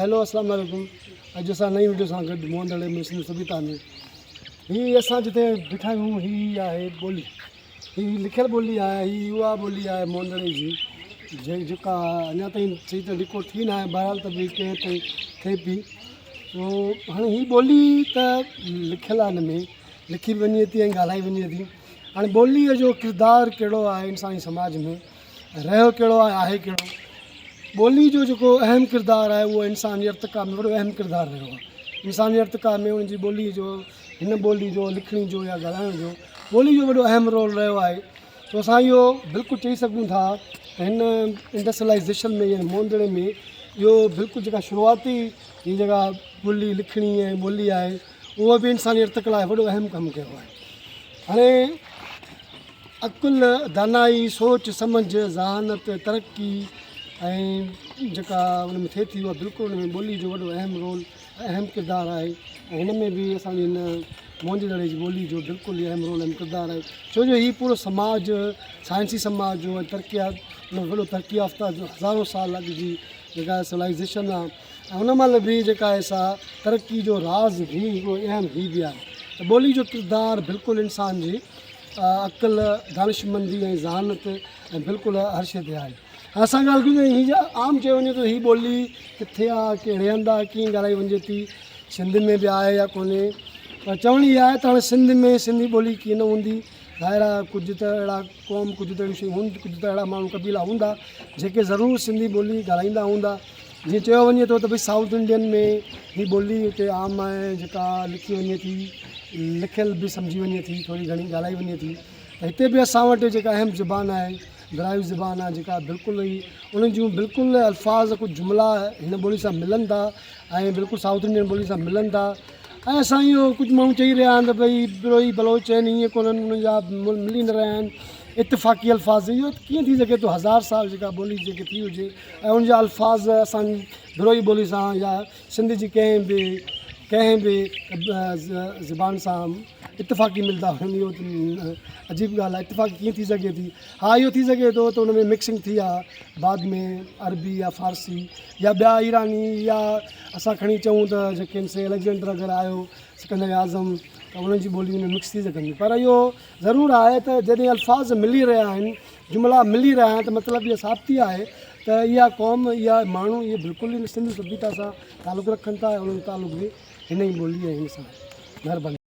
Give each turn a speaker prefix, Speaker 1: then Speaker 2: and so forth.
Speaker 1: Hello اسلام عليڪم اڄ اسان نئين وڊيو سان گڏ موهن دڙي ۾ سنڌ سڀيتا ۾ هي اسان جتي بيٺا آهيون هي آهي ٻولي هي لکيل ٻولي آهي هي اها ٻولي آهي موهن دڙي جي جي جيڪا اڃا تائين صحيح طرح رڪارڊ ٿي نه آهي بهرحال ته به ڪنهن تائين ٿئي پئي سو هاڻي هي ٻولي ته لکيل آهي هن ۾ لکي به وڃي ٿي ۽ ڳالهائي وڃي ٿي هاڻي ٻوليء جو ڪردار ڪهڙو آهي انساني سماج ۾ رهيو ڪهڙو آهي آهي ڪهڙو ٻولي جو جيڪو اهم ڪردار آهي اهو انساني ارتقا ۾ وڏو اهم ڪردار رهيو آهي انساني ارتقا ۾ ان جي ٻولي جو هن ٻولي جو لکڻي جو يا ڳالهائڻ جو ٻولي جو وڏو اهم رول رهيو آهي تو اسان اهو بلڪل چئي سگهون ٿا ته هن انڊسٽريلائيزيشن ۾ يعني موندڙي ۾ اهو بلڪل جيڪا شروعاتي هي جيڪا ٻولي لکڻي ۽ ٻولي آهي اهو به انساني ارتقا لاء وڏو اهم ڪم ڪيو آهي هاڻي عقل، دانائي، سوچ سمجهه، ذهانت، ترقي ۽ جيڪا ان ۾ ٿئي ٿي اها بلڪل ان ۾ ٻولي جو وڏو اهم رول ۽ اهم ڪردار آهي ۽ هن ۾ به اسان جي هن موهن جي دڙي جي ٻولي جو بلڪل ئي اهم رول اهم ڪردار آهي ڇو جو هي پورو سماج سائنسي سماج هو ۽ ترقيات وڏو ترقي يافته هزارون سال اڳ جي جيڪا سولائيزيشن آهي ۽ ان مهل به جيڪا آهي سا ترقي جو راز به هڪڙو اهم هي به آهي ته ٻولي جو ڪردار بلڪل انسان جي عقل، دانشمندي ۽ ذهانت ۽ بلڪل هر شيء تي آهي. اسان ڳالهه ڪيون ته هي جا عام چيو وڃي ٿو هي ٻولي ڪٿي آ، ڪهڙي هنڌ آ، ڪيئن ڳالهائي وڃي ٿي، سنڌ ۾ به آهي يا ڪونهي پر چوڻ اها آهي ته هاڻي سنڌ ۾ سنڌي ٻولي ڪيئن نه هوندي، ظاهر آ ڪجهه ته اهڙا قوم ڪجهه ته اهڙيون شيون هونديون ڪجهه ته اهڙا ماڻهو قبيلا هوندا جيڪي ضرور سنڌي ٻولي ڳالهائيندا هوندا. جيئن چيو وڃي ٿو ته ڀئي سائوٿ انڊين ۾ هي ٻولي اتي عام آهي جيڪا لکي وڃي ٿي لکيل به سمجهي وڃي ٿي ٿوري گهڻي ڳالهائي وڃي ٿي ته هتي به اسان وٽ جيڪا اهم زبان آهي براهوي زبان آهي جيڪا بلڪل ئي انهن جون بلڪل الفاظ ڪجهه جملا هن ٻولي سان ملن ٿا ۽ بلڪل سائوٿ انڊين ٻولي سان ملن ٿا ۽ اسان اهو ڪجهه ماڻهو چئي رهيا آهن ته ڀئي بروهي بلوچ آهن ائين ڪونهن انهن جا ملي نه رهيا آهن اتفاقي الفاظ اهو ڪيئن ٿي سگهي ٿو هزار سال جيڪا ٻولي جيڪي ٿي هجي ۽ ان جا الفاظ اسان جي بروهي ٻولي سان يا سنڌ جي ڪنهن به ڪنهن به زبان سان اتفاقي ملدا هجن اهو ته عجيب ڳالهه آهي اتفاقي ڪيئن ٿي سگهي ٿي ها اهو ٿي سگهي ٿو ته ان ۾ مڪسنگ ٿي آهي بعد ۾ عربي يا فارسي يا ٻيا ايراني يا اسان کڻي چئون ته جيڪي آهن سي اليگزينڊر اگر آيو سڪندر اعظم ته انهن جي ٻولي ۾ مڪس ٿي سگهندي پر اهو ضرور آهي ته جڏهن الفاظ ملي رهيا آهن جملا ملي رهيا آهن ته مطلب اها ثابتي آهي ته اها قوم اها ماڻهو اهي بلڪل ئي سنڌ سڀيتا سان تعلق رکن ٿا ۽ انهن جو تعلق به هن ئي ٻولي ۽ هن سان آهي. مهرباني.